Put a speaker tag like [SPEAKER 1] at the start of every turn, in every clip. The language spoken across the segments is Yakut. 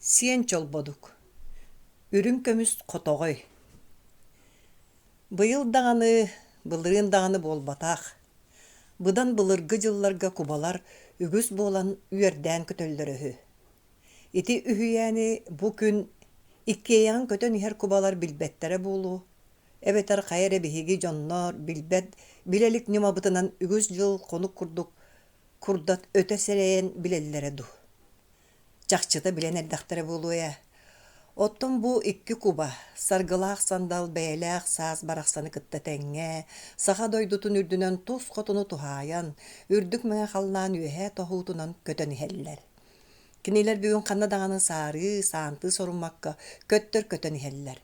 [SPEAKER 1] Сиэн Чолбодук Үрүҥ көмүс хотоҕой Быйыл даҕаны, былырыын даҕаны буолбатах, быдан былыргы дьылларга кубалар үгүс буолан үөрдээн көтөллөрө үһү. Ити үһүйээни бу күн иккиэйэҕин көтөн иһэр кубалар билбэттэрэ буолуо, эбэтэр хайа эрэ биһиги дьоннор билбэт, билэ илик ньымабытынан үгүс дьыл хонук курдук курдат өтө сэрэйэн билэллэрэ дуу. Чахчыта билэн эрдэхтэрэ буолуо ээ. Оттон бу икки куба, саргылаах сандал бэйэлээх саас барахсаны кытта тэҥҥэ, саха дойдутун үрдүнэн тус хотуну туһаайан, үрдүк мэҥэ халлаан үөһээ тоһуутунан көтөн иһэллэр. Кинилэр бүгүн ханна даҕаны саарыы, саантыы соруммакка көттөр көтөн иһэллэр.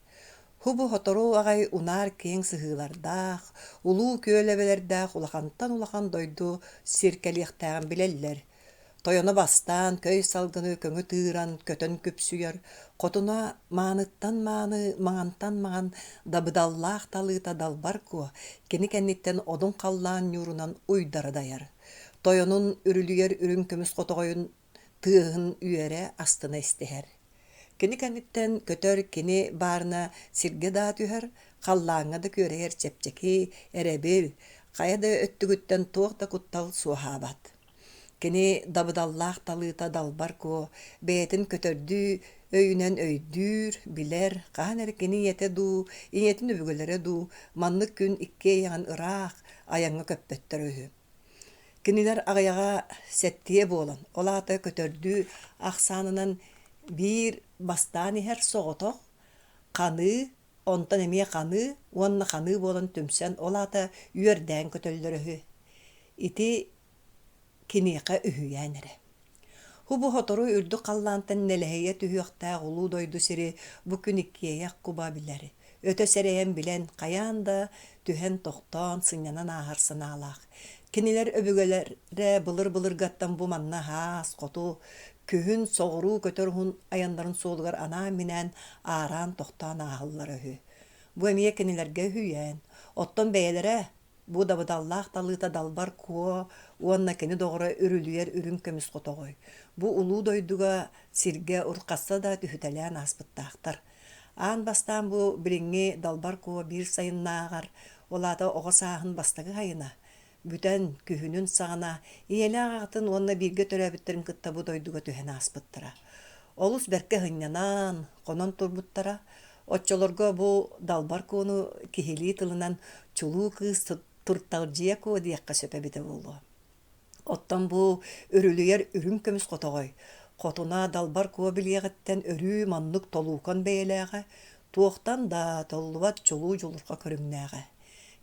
[SPEAKER 1] Һубу сотору аҕай унаар киэҥ сыһыылардаах, улуу күөл эбэлэрдээх улахантан улахан дойду сир кэлиэхтээҕин билэллэр. Тойоно бастаан көй салгыны көҥү тыыран көтөн күпсүйэр, хотуна мааныттан мааны, маҥантан маҥан дабыдаллаах талыыта далбар куо, кини кэнниттэн одун халлаан ньуурунан уйдара дайар. Тойонун үрүлүйэр үрүҥ көмүс хотоҕойун тыаһын үөрэ астына истиһэр. Кини кэнниттэн көтөр кини баарына сиргэ да түһэр, халлааҥҥа да күөрэйэр чэпчэки, эрэбил, хайа да өттүгүттэн туох да куттал суоһаабат. Кини дабыдаллаах талыыта далбар куо, бэйэтин көтөрдүү өйүнэн өйдүүр, билэр, хаһан эрэ кини ийэтэ дуу, ийэтин өбүгэлэрэ дуу маннык күн иккиэйэҕин ыраах айаҥҥа көппөттөрө үһү. Кинилэр аҕыйаҕа сэттиэ буолан, ол аата көтөрдүү ахсаанынан биир бастаан иһэр соҕотох ханыы, онтон эмиэ ханыы уонна ханыы буолан түмсэн, ол аата үөрдээн көтөллөрө үһү. Ити киниэхэ үһүйээн эрэ. Һубу сотору үрдүк халлаантан нэлэһийэ түһүөхтээх улуу дойду сири бу күн иккиэйэх куба билэр, өтө сэрэйэн билэн, хайаан да түһэн тохтоон, сынньанан ааһар санаалаах. Кинилэр өбүгэлэрэ былыр-былыргаттан бу манна аһаас, хоту, күһүн соҕуруу көтөр уһун айаннарын суолугар анаан-минээн аараан тохтоон ааһаллара үһү. Бу эмиэ кинилэргэ үһүйээн. Оттон бэйэлэрэ Бу дабыдаллаах талыыта Далбар Куо уонна кини доҕоро Үрүлүйэр үрүҥ көмүс хотоҕой. Бу улуу дойдуга сиргэ урхасса да түһүтэлээн ааспыттаахтар. Аан бастаан бу билиҥҥи Далбар Куо биир сайыннааҕар, ол аата оҕо сааһын бастакы сайына, бүтэн, күһүнүн саҕана ийэлээх аҕатын уонна бииргэ төрөөбүттэрин кытта бу дойдуга түһэн ааспыттара. Олус бэркэ сынньанан, хонон турбуттара. Оччолорго бу Далбар Куону киһилии тылынан чулуу кыыс Турталдьыйа Куо диэххэ сөп эбитэ буолуо. Оттон бу үрүлүйэр үрүҥ көмүс хотоҕой, хотуна Далбар Куо билиэҕиттэн өрүү маннык толуукан бэйэлээҕэ, туохтан да толлубат чулуу дьулурҕа көрүҥнээҕэ.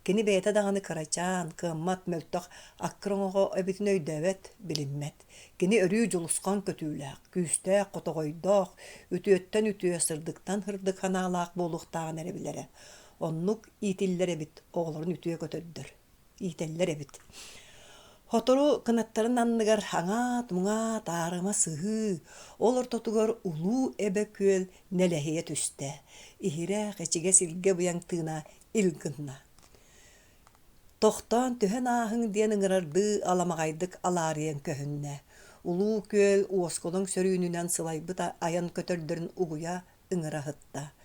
[SPEAKER 1] Кини бэйэтэ даҕаны кырачаан, кыаммат, мөлтөх аккыр оҥоҕо эбитин өйдөөбөт, билиммэт. Кини өрүү дьулусхан көтүүлээх, күүстээх, хотоҕойдоох, үтүөттэн үтүө, сырдыктан сырдык санаалаах буолуохтааҕын эрэ билэрэ. Оннук иитиллэр эбит оҕолорун үтүө көтөрдөр, иитэллэр эбит. Сотору кынаттарын анныгар аҥаат-муҥаат аарыма сыһыы, ол ортотугар улуу эбэ күөл нэлэһийэ түстэ, иһирэх, ичигэс илгэ быйаҥ тыына ил гынна. Тохтоон түһэн ааһыҥ диэн ыҥырардыы аламаҕайдык алаарыйан көһүннэ. Улуу күөл уоскулаҥ сөрүүнүнэн сылайбыт айан көтөрдөрүн угуйа ыҥыра сытта.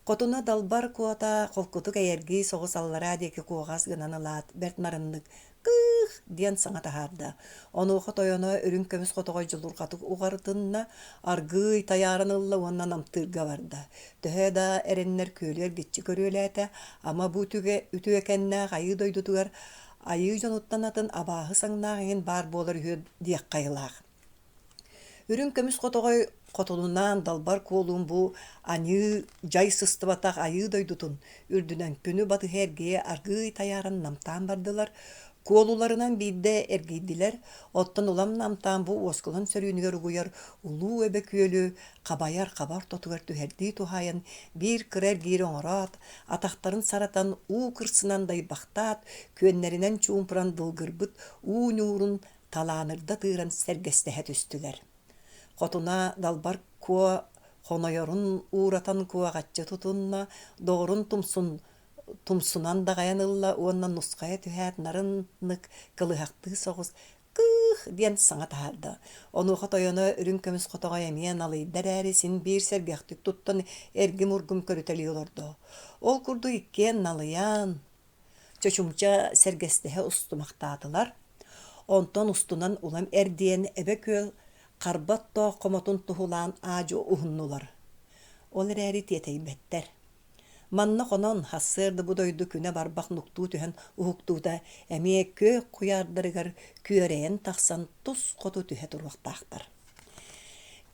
[SPEAKER 1] Хотуна далбар куота холкутук эйэргии соҕус аллараа диэки куоҕас гынан ылаат, бэрт нарыннык «Кыых!» диэн саҥа таһаарда. Онуоха тойоно үрүҥ көмүс хотоҕой дьулурҕатык уҕарытынна, аргыый тайааран ылла уонна намтыырга барда. Төһө да эрэннэр күөлү эргиччи көрүөлээтэ, ама бу үтүгэ үтүөкэннээх айыы дойдутугар айыы дьонуттан атын абааһы саҥнаах эҥин баар буолар үһү диэххэ айылаах. Үрүҥ көмүс хотоҕой хотунунаан далбар куолуун бу аньыы дьай сыстыбатах айыы дойдутун үрдүнэн күнү батыһа эргийэ аргыый тайааран намтаан бардылар, куолуларынан биирдэ эргийдилэр, оттон улам намтаан бу уоскулаҥ сөрүүнүгэр угуйар улуу эбэ күөлү хабайар хаба ортотугар түһэрдии туһаайан биир кыра эргиири оҥороот, атахтарын саратан уу кырсынан дайбахтаат, күөннэринэн чуумпуран дылгырбыт уу ньуурун талаанырда тыыран сэргэстэһэ түстүлэр. Хотуна Далбар Куо хонойорун ууратан куоҕаччы тутунна, доҕорун тумсун тумсунан даҕайан ылла уонна нусхайа түһээт нарыннык кылыһахтыы соҕус «Кыых!» Кыых! диэн саҥа таһаарда. Онуоха тойоно үрүҥ көмүс хотоҕой эмиэ налыйда эрээри син биир сэргэхтик туттан эргим-ургум көрүтэлии олордо. Ол курдук иккиэн налыйан, чочумча сэргэстэһэ устумахтаатылар. Онтон устунан улам эрдийэн Эбэ күөл харба оттоох хомотун туһулаан аа-дьуо уһуннулар. Ол эрээри тиэтэйбэттэр. Манна хонон, сарсыарда бу дойду күнэ барбах нуктуу түһэн уһуктуута эмиэ күөх куйаардарыгар күөрэйэн тахсан тус хоту түһэ туруохтаахтар.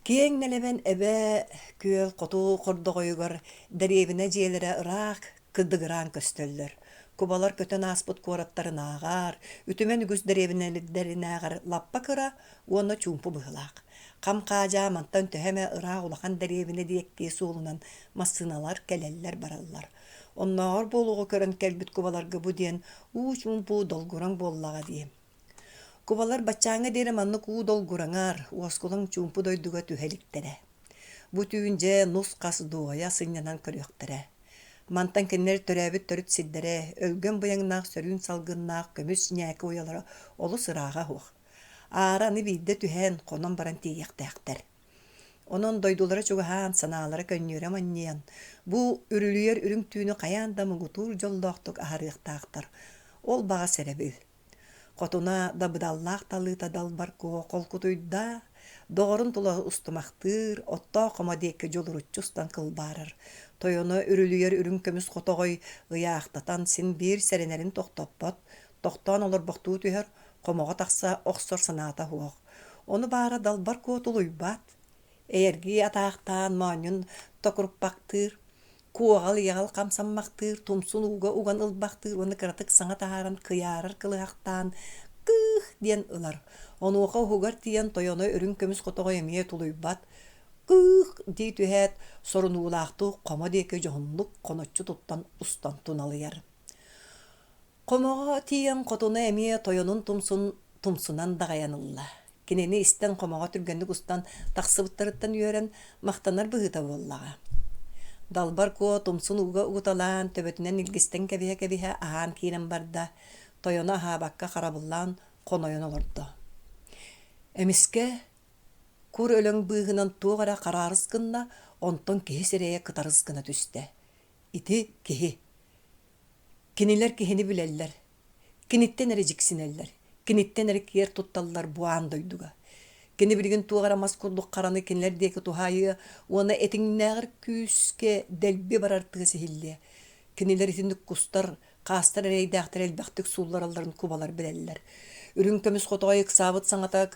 [SPEAKER 1] Киэҥ нэлэмэн эбэ күөл хоту хордоҕойугар дэриэбинэ дьиэлэрэ ыраах кыдыгыраан көстөллөр. Кубалар көтөн ааспыт куораттарынааҕар, үтүмэн үгүс дэриэбинэлэринээҕэр лаппа кыра уонна чуумпу быһыылаах. Хам-хаадьаа мантан төһө эмэ ыраах улахан дэриэбинэ диэки суолунан массыыналар кэлэллэр-бараллар. Оннооҕор буолуоҕу көрөн кэлбит кубаларга бу диэн уу-чуумпу долгураҥ буоллаҕа дии. Кубалар баччааҥҥа диэри маннык уу долгураҥар, уоскулаҥ чуумпу дойдуга түһэ иликтэрэ. Бу түүн дьэ нус-хас дуоһуйа сынньанан көрүөхтэрэ. Мантан кинилэр төрөөбүт төрүт сирдэрэ, өлгөм быйаҥнаах сөрүүн салгыннаах көмүс ньээкэ уйалара олус ырааҕа суох. Аара аны биирдэ түһэн, хонон баран тиийиэхтээхтэр. Онон дойдулара чугаһаан, санаалара көнньүөрэ манньыйан, бу үрүлүйэр үрүҥ түүнү хайаан да муҥутуур дьоллоохтук аһарыахтаахтар. Ол баҕа сэрэбил. Хотуна дабыдаллаах талыыта далбар куо холкутуйда, доҕорун тула устумахтыыр, оттоох хомо диэки дьулуруччу устан кылбаарар. Тойоно үрүлүйэр үрүҥ көмүс хотоҕой ыйаахтатан син биир сэрэнэрин тохтоппот, тохтоон олорбохтуу түһэр, хомоҕо тахса охсор санаата суох. Ону баара далбар куо тулуйбат, эйэргии атаахтаан моонньун токуруппахтыыр, куоҕал-иэҕэл хамсаммахтыыр, тумсун ууга уган ылбахтыыр уонна кыратык саҥа таһааран кыйаарар кылыһахтаан «кыых» диэн ылар. Онуоха уһугар тиийэн тойоно үрүҥ көмүс хотоҕой эмиэ тулуйбат «кыых» дии түһээт, сорунуулаахтык хомо диэки дьоһуннук хоноччу туттан устан туналыйар. Хомоҕо тиийэн хотуна эмиэ тойонун тумсун тумсунан даҕайан ылла. Кинини истэн хомоҕо түргэнник устан тахсыбыттарыттан үөрэн, махтанар быһыыта буоллаҕа. Далбар Куо тумсун ууга угуталаан, төбөтүнэн илгистэн кэбиһэ-кэбиһэ аһаан киирэн барда, тойоно аһаабакка харабыллаан хонойон олордо. Эмискэ кур өлөҥ быыһынан туох эрэ хараарыс гынна, онтон киһи сирэйэ кытарыс гына түстэ. Ити киһи. Кинилэр киһини билэллэр, киниттэн эрэ дьиксинэллэр, киниттэн эрэ киэр тутталлар бу аан дойдуга. Кини билигин туох эрэ мас курдук хараны кинилэр диэки туһаайыа уонна этиҥнээҕэр күүскэ дэлби барар тыас иһиллиэ. Кинилэр итинник кустар, хаастар эрэйдээхтэр элбэхтик суулларалларын кубалар билэллэр. Үрүҥ көмүс хотоҕой ыксаабыт саҥата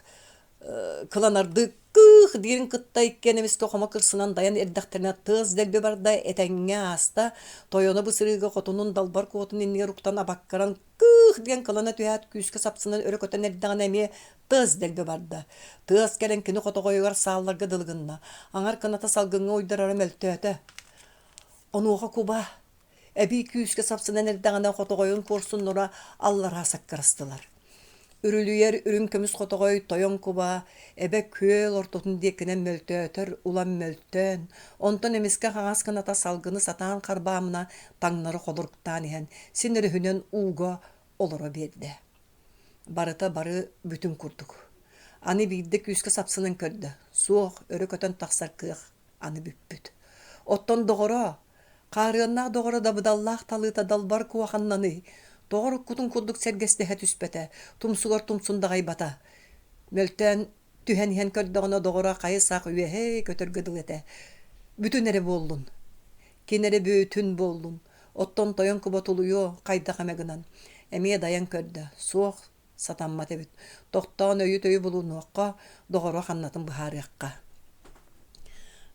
[SPEAKER 1] кыланардыы кыых диирин кытта иккиэн эмискэ хомо кырсынан дайан эрдэхтэринэ тыас дэлби барда, этэҥҥэ ааста, тойоно бу сырыыга хотунун далбар куотун иннигэр уктан абаккаран кыых диэн кылана түһээт күүскэ сапсынан өрө көтөн эрдэҕинэ эмиэ тыас дэлби барда. Тыас кэлэн кини хотоҕойугар саалларга дылы гынна. Аҥар кыната салгыҥҥа уйдарара мөлтөөтө. Онуоха куба Эбии күүскэ сапсынан эрдэҕинэ хотоҕойун куорсуннара аллараа саккырастылар. Үрүлүйэр үрүҥ көмүс хотоҕой тойон куба эбэ күөл ортотун диэкинэн мөлтөөтөр улам мөлтөөн, онтон эмискэ хаҥас кыната салгыны сатаан харбаамына таҥнары холоруктаан иһэн син өрүһүнэн ууга олоро биэрдэ. Барыта бары бүтүн курдук. Аны биирдэ күүскэ сапсынан көрдө, суох, өрө көтөн тахсар кыах аны бүппүт. Оттон доҕоро, хаарыаннаах доҕоро дабыдаллаах талыыта далбар куоханнаный, тоҕо уруккутун курдук сэргэстэһэ түспэтэ, тумсугар тумсун даҕайбата. Мөлтөөн түһэн иһэн көрдөҕүнэ доҕоро хайы-сах үөһэ көтөргө дылы этэ. Бүтүн эрэ буоллун. Кин эрэ бүтүн буоллун. Оттон тойон куба тулуйуо хайдах эмэ гынан. Эмиэ дайан көрдө. Суох, сатаммат эбит. Тохтоон өйү-төйү булунуохха, доҕоро ханнатын быһаарыахха.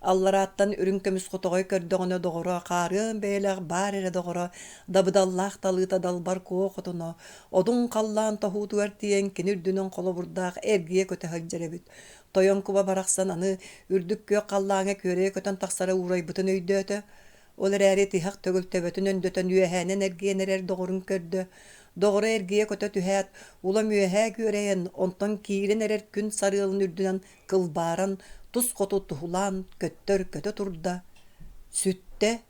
[SPEAKER 1] Алларааттан үрүҥ көмүс хотоҕой көрдөҕүнэ доҕоро хаарыан бэйэлээх баар эрэ доҕоро дабыдаллаах талыыта далбар куо хотуна одун халлаан тоһуутугар тиийэн кини үрдүнэн холобурдаах эргийэ көтө сылдьар эбит. Тойон куба барахсан аны үрдүк күөх халлааҥҥа күөрэйэ көтөн тахсара уурайбытын өйдөөтө. Ол эрээри тиһэх төгүл төбөтүн өндөтөн үөһээнэн эргийэн эрэр доҕорун көрдө. Доҕоро эргийэ көтө түһээт, улам үөһээ күөрэйэн, онтон киирэн эрэр күн сарыалын үрдүнэн кылбааран, тус хоту туһулаан көттөр көтө турда, сүттэ,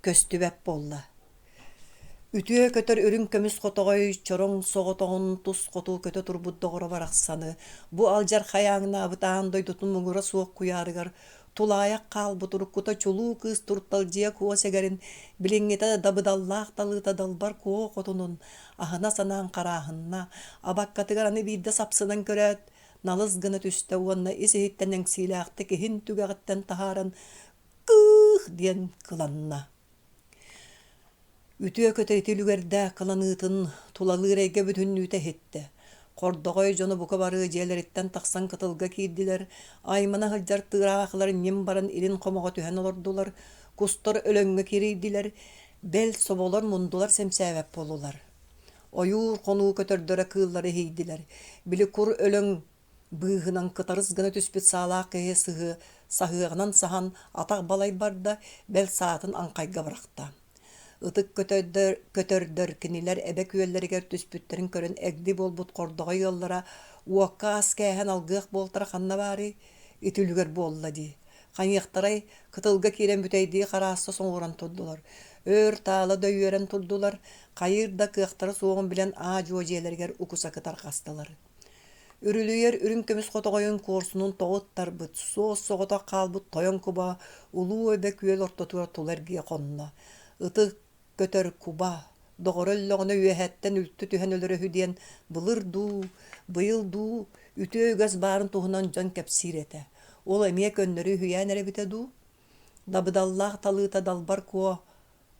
[SPEAKER 1] көстүбэт буолла. Үтүө көтөр үрүҥ көмүс хотоҕой чороҥ соҕотоҕун тус хоту көтө турбут доҕоро барахсаны бу алдьархай ааҥнаабыт аан дойдутун муҥура суох куйаарыгар тулаайах хаалбыт уруккута чулуу кыыс Турталдьыйа Куо сэгэрин билиҥҥитэ дабыдаллаах талыыта Далбар Куо хотунун аһына санаан харааһынна, абаккатыгар аны биирдэ сапсынан көрөөт, налыс гына түстэ уонна ис-иһиттэн эҥсиилээхтик иһин түгэҕиттэн таһааран «Кыых!» диэн кыланна. Үтүө көтө ити үлүгэрдээх кыланыытын тулалыыр эйгэ бүтүннүүтэ иһиттэ. Хордоҕой дьоно бука бары дьиэлэриттэн тахсан кытылга киирдилэр, аймана сылдьар тыыраахылар ньим баран илин хомоҕо түһэн олордулар, кустар өлөҥҥө кирийдилэр, бэл соболор мундулар сэмсээбэт буоллулар. Ойуур хонуу көтөрдөрө кыыллары иһийдилэр, били кур өлөҥ Быыһынан кытарыс гына түспүт саалаах киһи сыһыа саһыаҕынан саһан атах балай барда, бэл саатын аҥхайга бырахта. Ытык көтөрдөр, көтөрдөр кинилэр эбэ күөллэригэр түспүттэрин көрөн эгди буолбут хордоҕой ыаллара уокка ас кээһэн алгыах буолтара ханна баарый? Ити үлүгэр буолла дии. Хайыахтарай, кытылга киирэн бүтэйдии харааста соҥуоран турдулар. Өөр таала да үөрэн турдулар, хайыыр да кыахтара суоҕун билэн аа-дьуо дьиэлэригэр укусакы тарҕастылар. Үрүлүйэр үрүҥ көмүс хотоҕойун куорсунун тоҕо ыттарбыт, суос-соҕотох хаалбыт тойон куба Улуу Эбэ күөл ортотугар тула эргийэ хонно. Ытык көтөр куба, доҕоро өллөҕүнэ үөһэттэн үлтү түһэн өлөрө үһү диэн былыр дуу, быйыл дуу үтүө үгэс баарын туһунан дьон кэпсиир этэ. Ол эмиэ көннөрү үһүйээн эрэ эбитэ дуу? Дабыдаллаах талыыта Далбар Куо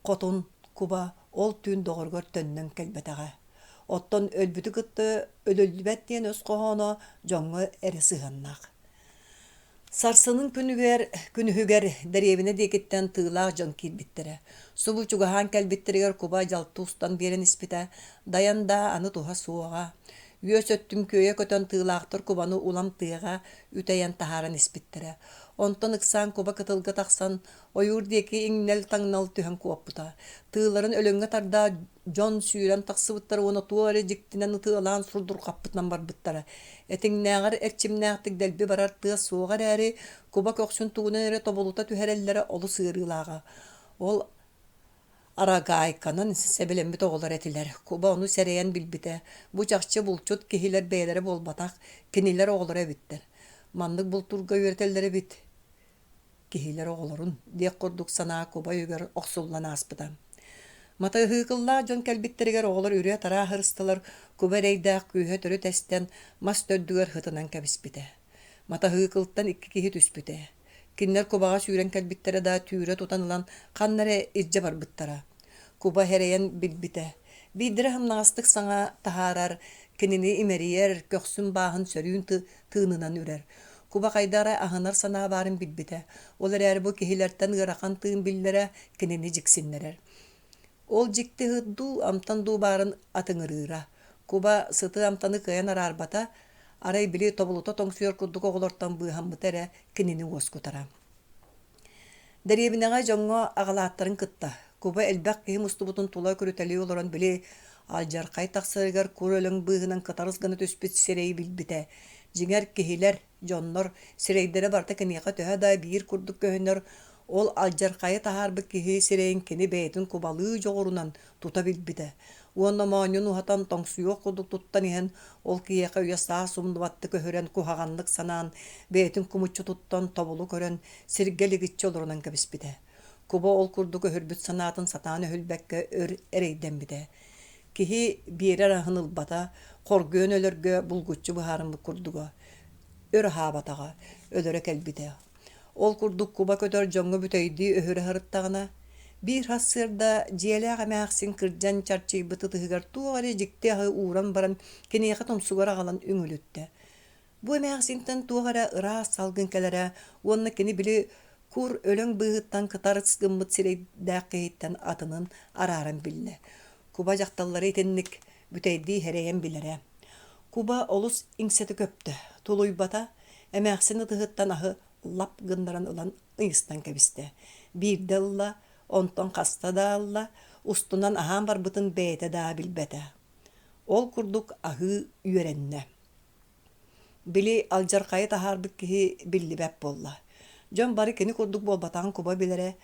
[SPEAKER 1] Хотун куба ол түүн доҕоругар төннөн кэлбэтэҕэ. Оттон өлбүтү кытта өлөллүбэт диэн өс хоһооно дьоҥҥо эрэ сыһыаннаах. Сарсынын күнүгэр, күнүһүгэр дэриэбинэ диэкиттэн тыылаах дьон киирбиттэрэ. Субу чугаһаан кэлбиттэригэр куба дьалты устан биэрэн испитэ, дайан да аны туһа суоҕа. Үөс өттүн күөйэ көтөн тыылаахтар кубаны улам тыаҕа үтэйэн таһааран испиттэрэ. Онтон ыксаан куба кытылга тахсан Ойуур диэки иҥнэл-таҥнал түһэн куоппута. Тыыларын өлөҥҥө тардаат дьон сүүрэн тахсыбыттара уонна туох эрэ дьиктинэн ытыалаан сурдурҕаппытынан барбыттара. Этиҥнээҕэр эрчимнээхтик дэлби барар тыас суоҕа эрээри, куба көхсүн тугунан эрэ тобулута түһэрэллэрэ олус ыарыылааҕа. Ол арагаайканан сэбилэммит оҕолор этилэр. Куба ону сэрэйэн билбитэ, бу чахчы булчут киһилэр бэйэлэрэ буолбатах, кинилэр оҕолоро эбиттэр. Маннык бултуурга үөрэтэллэр эбит киһилэр оҕолорун диэх курдук санаа куба өйүгэр охсуллан ааспыта. Матаһыыкыллаах дьон кэлбиттэригэр оҕолор үрүө-тараа ыһырыстылар, куба эрэйдээх күүһэ төрүт эстэн, мас төрдүгэр һытынан кэбиспитэ. Матаһыыкылтан икки киһи түспүтэ. Кинилэр кубаҕа сүүрэн кэлбиттэрэ да түүрэ тутан ылан ханна эрэ илдьэ барбыттара. Куба эрэйэн билбитэ. Биирдэрэ сымнаҕастык саҥа таһаарар, кинини имэрийэр, көхсүн бааһын сөрүүн тыынынан үрэр. Куба хайда эрэ аһынар санаа баарын билбитэ. Ол эрээри бу киһилэртэн ыарахан тыын биллэрэ кинини дьиксиннэрэр. Ол дьикти ыһыт дуу, амтан дуу баарын атыҥырыыра. Куба сыты амтаны кыайан араарбата, арай били тобулута тоҥсуйар курдук оҕолортон быыһаммыта эрэ кинини уоскутара. Дэриэбинэҕэ дьоҥҥо аҕалааттарын кытта, куба элбэх киһи мустубутун тула көрүтэлии олорон били алдьархай тахсарыгар кур өлөҥ быыһынан кытарыс гына түспүт сирэйи билбитэ. Дьиҥэр, киһилэр, дьоннор сирэйдэрэ барыта киниэхэ төһө да биир курдук көһүнэр, ол алдьархайы таһаарбыт киһи сирэйин кини бэйэтин кубалыы дьоҕурунан тута билбитэ уонна моонньун уһатан тоҥсуйуох курдук туттан иһэн, ол киһиэхэ үйэ-саас умнубаттык өһүрэн куһаҕаннык санаан, бэйэтин кумуччу туттан тобулу көрөн, сиргэ лигиччи олорунан кэбиспитэ. Куба ол курдук өһүрбүт санаатын сатаан өһүлбэккэ өр эрэйдэммитэ. Киһи биэрэр аһын ылбата, хоргуйан өлөргө булгуччу быһаарыммыт курдуга. Өр аһаабатаҕа, өлөрө кэлбитэ. Ол курдук куба көтөр дьоҥҥо бүтэйдии өһүрэ сырыттаҕына, биир сарсыарда дьиэлээх эмээхсин кырдьан чарчыйбыт ытыһыгар туох эрэ дьикти аһы ууран баран киниэхэ тумсугар аҕалан үҥүлүттэ. Бу эмээхсинтэн туох эрэ ыраас салгын кэлэрэ уонна кини били кур өлөҥ быыһыттан кытарыс гыммыт сирэйдээх киһиттэн атынын арааран биллэ. Куба дьахталлары итинник бүтэйдии эрэйэн билэрэ. Куба олус иҥсэтэ көптө, тулуйбата, эмээхсин ытыһыттан аһы лап гыннаран ылан ыйыстан кэбистэ. Биирдэ ылла, онтон хаста да ылла, устунан аһаан барбытын бэйэтэ да билбэтэ. Ол курдук аһыы үөрэннэ. Били алдьархайы таһаарбыт киһи биллибэт буолла. Дьон бары кини курдук буолбатаҕын куба билэрэ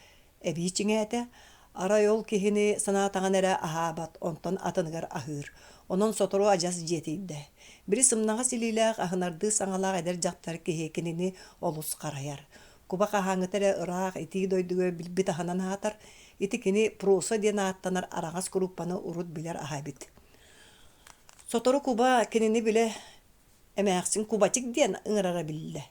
[SPEAKER 1] эбии чиҥээтэ. Арай ол киһини санаатаҕына эрэ аһаабат, онтон атыныгар аһыыр. Онон сотору адьас дьиэтийдэ. Били сымнаҕас илиилээх, аһынардыы саҥалаах эдэр дьахтар киһи кинини олус харайар. Куба хаһааҥҥыта эрэ ыраах итии дойдуга билбит аһынан аһатар. Ити кини Проса диэн ааттанар араҕас куруппаны урут билэр аһа эбит. Сотору куба кинини билэ эмээхсин Кубачик диэн ыҥырара биллэ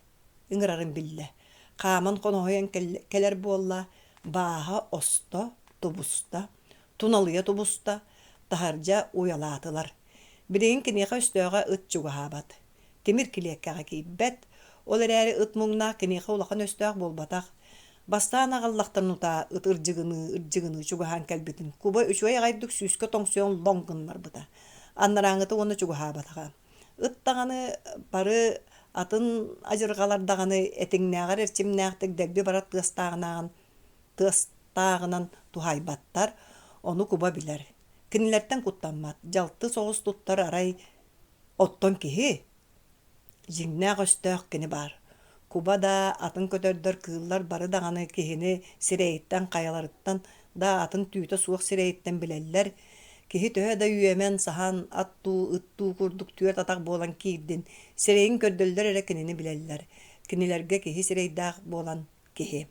[SPEAKER 1] ыҥырарын биллэ. Хааман хоноһуйан кэлэр буолла, бааһа осто, тубуста, туналыйа тубуста, таһырдьа уйалаатылар. Билигин киниэхэ өстөөҕө ыт чугаһаабат. Тимир килиэккэҕэ киирбэт, ол эрээри ыт муҥнаах киниэхэ улахан өстөөх буолбатах. Бастаан аҕаллахтарын утаа ыт ырдьыгыныы-ырдьыгыныы чугаһаан кэлбитин куба үчүгэй аҕайдык сүүскэ тоҥсуйан лоҥ гыннарбыта. Анарааҥҥыта уонна чугаһаабатаҕа. Ыт даҕаны бары атын адьырҕалар даҕаны этиҥнээҕэр эрчимнээхтик дэлби барар тыастааҕынан тыастааҕынан туһаайбаттар, ону куба билэр. Кинилэртэн куттаммат, дьалты соҕус туттар арай оттон киһи Дьиҥнээх өстөөх кини баар. Куба да, атын көтөрдөр, кыыллар бары даҕаны киһини сирэйиттэн, хайаларыттан да атын түүтэ суох сирэйиттэн билэллэр. Киһи төһө да үөмэн, саһан, ат дуу, ыт дуу курдук түөрт атах буолан киирдин, сирэйин көрдөллөр эрэ кинини билэллэр. Кинилэргэ киһи сирэйдээх буолан киһи.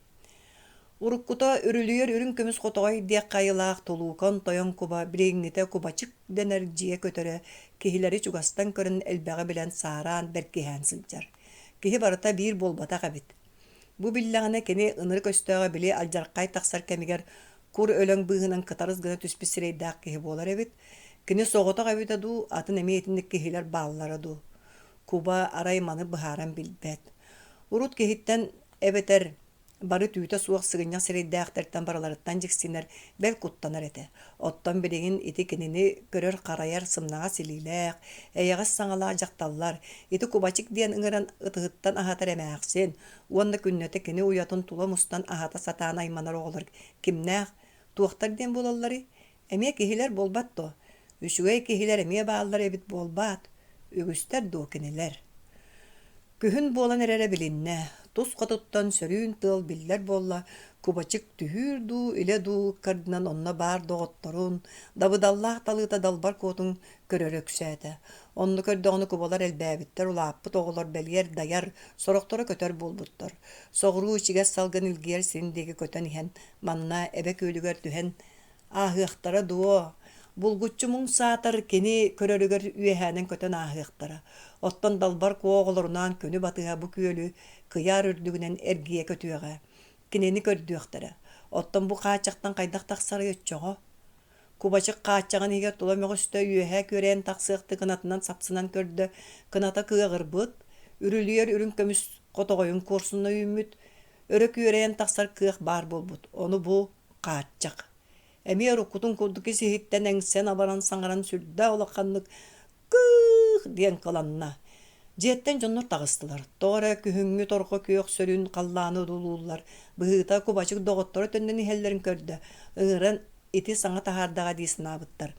[SPEAKER 1] Уруккута үрүлүйэр үрүҥ көмүс хотоҕой диэххэ айылаах тулуукан тойон куба билиҥҥитэ кубачык дэнэр дьиэ көтөрө киһилэри чугастан көрөн элбэҕи билэн саараан бэркиһээн сылдьар. Киһи барыта биир буолбатах эбит. Бу биллэҕинэ кини ынырык өстөөҕө били алдьархай тахсар кэмигэр кур өлөҥ быыһынан кытарыс гына түспүт сирэйдээх киһи буолар эбит. Кини соҕотох эбитэ дуу, атын эмиэ итинник киһилэр бааллара дуу. Куба арай маны быһааран билбэт. Урут киһиттэн эбэтэр бары түүтэ суох сыгынньах сирэйдээхтэртэн барыларыттан дьиксинэр, бэл куттанар этэ. Оттон билигин ити кинини көрөр-харайар сымнаҕас илиилээх, эйэҕэс саҥалаах дьахталлар, ити Кубачик диэн ыҥыран ытыһыттан аһатар эмээхсин уонна күннэтэ кини уйатын тула мустан аһата сатаан айманар оҕолор кимнээх, туохтар диэн буолалларый? Эмиэ киһилэр буолбат дуо? Үчүгэй киһилэр эмиэ бааллар эбит буолбаат? Үгүстэр дуо кинилэр? Күһүн буолан эрэрэ билиннэ, тус хотуттан сөрүүн тыал биллэр буолла, кубачык түһүүр дуу, илэ дуу ыккардынан онно баар доҕотторун, дабыдаллаах талыыта далбар куотун көрөрө үксээтэ. Онно көрдөҕүнэ кубалар элбээбиттэр, улааппыт оҕолор бэлиэр дайар, сорохторо көтөр буолбуттар. Соҕуруу ичигэс салгын илгийэр сирин диэки көтөн иһэн, манна Эбэ күөлүгэр түһэн Ааһыахтара дуо, булгуччу муҥ саатар кини көрөрүгэр үөһээнэн көтөн ааһыахтара. Оттон Далбар Куо оҕолорунаан күнү батыһа бу күөлү кыйаар үрдүгүнэн эргийэ көтүөҕэ. Кинини көрдүөхтэрэ. Оттон бу хааччахтан хайдах тахсарый оччоҕо? Кубачык хааччаҕын иһигэр тула мөҕүстэ үөһээ күөрэйэн тахсыахтыы кынатынан сапсынан көрдө, кыната кыаҕырбыт, үрүлүйэр үрүҥ көмүс хотоҕойун куорсуна үүммүт, өрө күөрэйэн тахсар кыах баар буолбут. Ону бу хааччах. Эмиэ уруккутун курдук ис-иһиттэн эҥсэн-абаран саҥаран сүрдээх улаханнык «Кыых!» диэн кыланна. Дьиэттэн дьоннор таҕыстылар. Тоҕо эрэ күһүҥҥү торҕо күөх сөрүүн халлааны одуулууллар. Быһыыта кубачык доҕотторо төннөн иһэллэрин көрдө. Ыҥыран ити саҥа таһаардаҕа дии санаабыттар.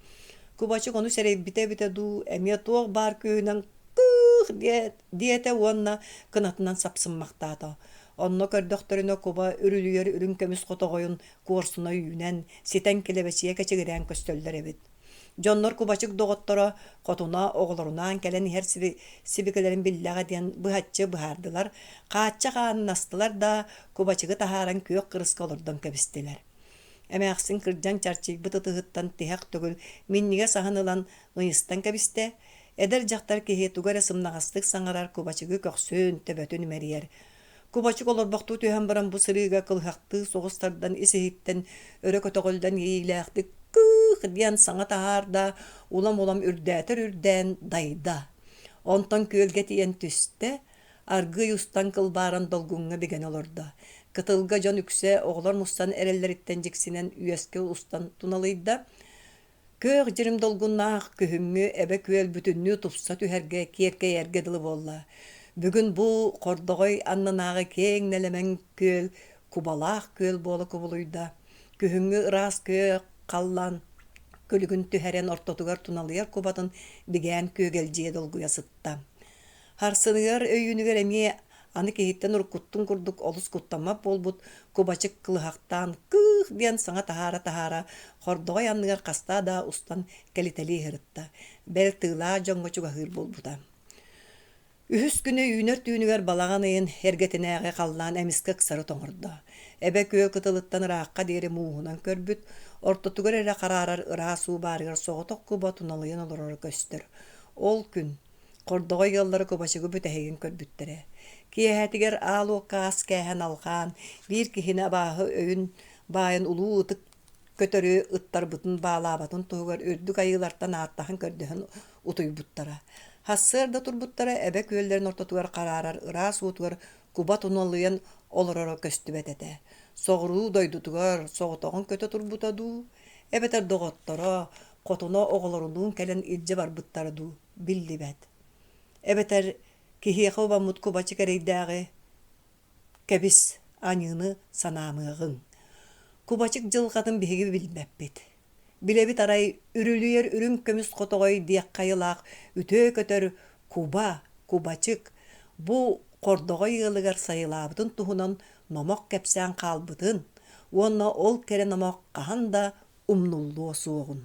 [SPEAKER 1] Кубачык ону сэрэйбитэ эбитэ дуу, эмиэ туох баар күүһүнэн «Кыых!» диэтэ уонна кынатынан сапсыммахтаата. Онно көрдөхтөрүнэ куба үрүлүйэр үрүҥ көмүс хотоҕойун куорсуна үүнэн, ситэн килэбэчийэ кэчигирээн көстөллөр эбит. Дьоннор кубачык доҕотторо хотуна оҕолорунаан кэлэн иһэр сибикилэрин биллэҕэ диэн быһаччы быһаардылар, хааччах аанын астылар да, кубачыгы таһааран күөх кырыска олордон кэбистилэр. Эмээхсин кырдьан чарчыйбыт ытыһыттан тиһэх төгүл минньигэс аһын ылан ыйыстан кэбистэ, Эдэр дьахтар киһи тугу эрэ сымнаҕастык саҥарар кубачыгы көхсүн, төбөтүн имэрийэр. Кубачык олорбохтуу түһэн баран бу сырыыга кылыһахтыы соҕус тардан ис-иһиттэн өрө көтөҕүллэн иэйиилээхтик «кыых» диэн саҥа таһаарда, улам-улам үрдээтэр үрдээн дайда. Онтон күөлгэ тиийэн түстэ, аргыый устан кылбааран долгуҥҥа бигэнэ олордо. Кытылга дьон үксэ оҕолор мустан эрэллэриттэн дьиксинэн үөскэ устан туналыйда. Күөх дьирим долгуннаах күһүҥҥү эбэ күөл бүтүннүү тупса түһэргэ, киэркэйэргэ дылы буолла. Бүгүн бу хордоҕой аннынааҕы киэҥ нэлэмэн күөл кубалаах күөл буола кубулуйда. Күһүҥҥү ыраас күөх халлаан күлүгүн түһэрэн ортотугар туналыйар кубатын бигээн күөгэлдьийэ долгуйа сытта. Харсыныгар өйүүнүгэр эмиэ аны киһиттэн уруккуттун курдук олус куттаммат буолбут кубачык кылыһахтаан «кыых!» диэн саҥа таһаара-таһаара хордоҕой анныгар хаста да устан кэлитэлии сырытта, бэл тыылаах дьоҥҥо чугаһыыр буолбута. Үһүс күнү үүнэр түүнүгэр балаҕан ыйын эргэтинээҕи халлаан эмискэ ыксары тоҥордо. Эбэ күөл кытылыттан ыраахха диэри мууһунан көрбүт, ортотугар эрэ хараарар ыраас уу баарыгар соҕотох куба туналыйан олороро көстөр. Ол күн Хордоҕой ыаллара кубачыгы бүтэһигин көрбүттэрэ. Киэһэтигэр аал уокка ас кээһэн алҕаан, биир киһини абааһы өйүн баайын улуу ытык көтөрү ыттарбытын баалаабатын туһугар үрдүк айыылартан ааттаһан-көрдөһөн утуйбуттара. Сарсыарда турбуттара эбэ күөллэрин ортотугар хараарар ыраас уутугар куба туналыйан олороро көстүбэт этэ. Соҕуруу дойдутугар соҕотоҕун көтө турбута дуу, эбэтэр доҕотторо, хотуна оҕолорунуун кэлэн илдьэ барбыттара дуу биллибэт. Эбэтэр киһиэхэ убаммыт кубачык эрэйдээҕи Кэбис, аньыыны санаамыаҕыҥ. Кубачык дьылҕатын биһиги билбэппит. Билэбит арай үрүлүйэр үрүҥ көмүс хотоҕой диэххэ айылаах үтүө көтөр куба, кубачык бу хордоҕой ыалыгар сайылаабытын туһунан номох кэпсээн хаалбытын уонна ол кэрэ номох хаһан да умнуллуо суоҕун.